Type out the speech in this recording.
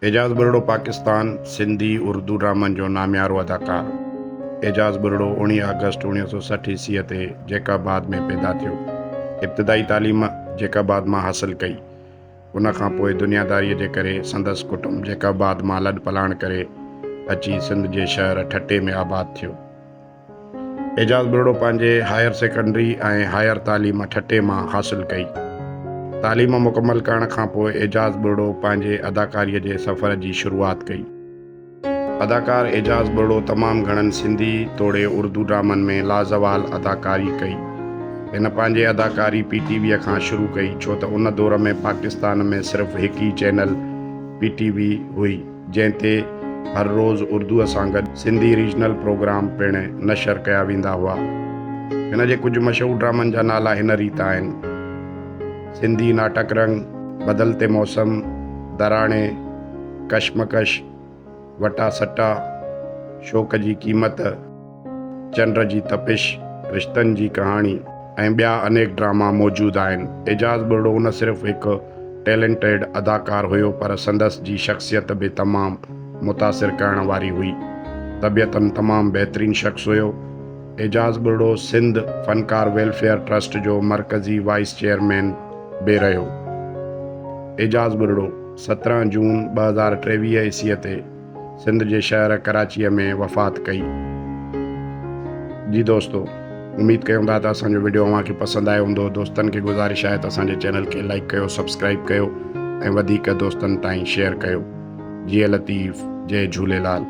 اعجاز ٻرڙو پاڪستان سنڌي اردو ڊرامن جو ناميارو اداڪار. اعجاز ٻرڙو اوڻيهه آگسٽ 1960 عيسويء تي جيڪب آباد ۾ پيدا ٿيو. ابتدائي تعليم جيڪب آباد مان حاصل ڪئي. ان کان پوء دنياداريء جي ڪري سندس ڪٽنب جيڪب آباد مان لڏپلاڻ ڪري اچي سنڌ جي شهر ٺٽي ۾ آباد ٿيو. اعجاز ٻرڙو پنهنجي هائير سيڪنڊري ۽ هائير تعليم ٺٽي مان حاصل ڪئي. تعليم مڪمل ڪرڻ کان پوء اعجاز ٻرڙو پنهنجي اداڪاريء جي سفر جي شروعات ڪئي. اداڪار اعجاز ٻرڙو تمام گهڻن سنڌي توڙي اردو ڊرامن ۾ لازوال اداڪاري ڪئي. هن پنهنجي اداڪاري پي ٽي ويء کان شروع ڪئي ڇو ته ان دور ۾ پاڪستان ۾ صرف هڪ ئي چينل پي ٽي وي هئي. جنهن تي هر روز اردوء سان گڏ سنڌي ريجنل پروگرام پڻ نشر ڪيا ويندا هئا. هن جي ڪجهه مشهور ڊرامن جا نالا هن ريت آهن، سنڌي ناٽڪ رنگ، بدلتي موسم، دراڻي، ڪشمڪش، وٽا سٽا، شوق جي قيمت، چنڊ جي تپش، رشتن جي ڪهاڻي ۽ ٻيا انيڪ ڊراما موجود آهن. اعجاز ٻرڙو نه صرف هڪ ٽيلنٽيڊ اداڪار هيو پر سندس جي شخصيت به تمام متاثر ڪرڻ واري هئي. طبيعتن تمام بهترين شخص هيو. اعجاز ٻرڙو سنڌ فنڪار ويلفيئر ٽرسٽ جو مرڪزي وائيس چيئرمين به رهيو. اعجاز ٻرڙو 17 جون 2023 عيسويء تي سنڌ جي شهر ڪراچيء ۾ وفات ڪئي. جي دوستو اميد ڪيون ٿا ته اسان جو وڊيو اوهان کي پسند آيو هوندو دوستن کي گذارش آهي ته اسان جي چينل کي لائيڪ ڪيو سبسڪرائيب ڪيو ۽ وڌيڪ دوستن تائين شيئر ڪيو جيئي لطيف جئي جهوليلال.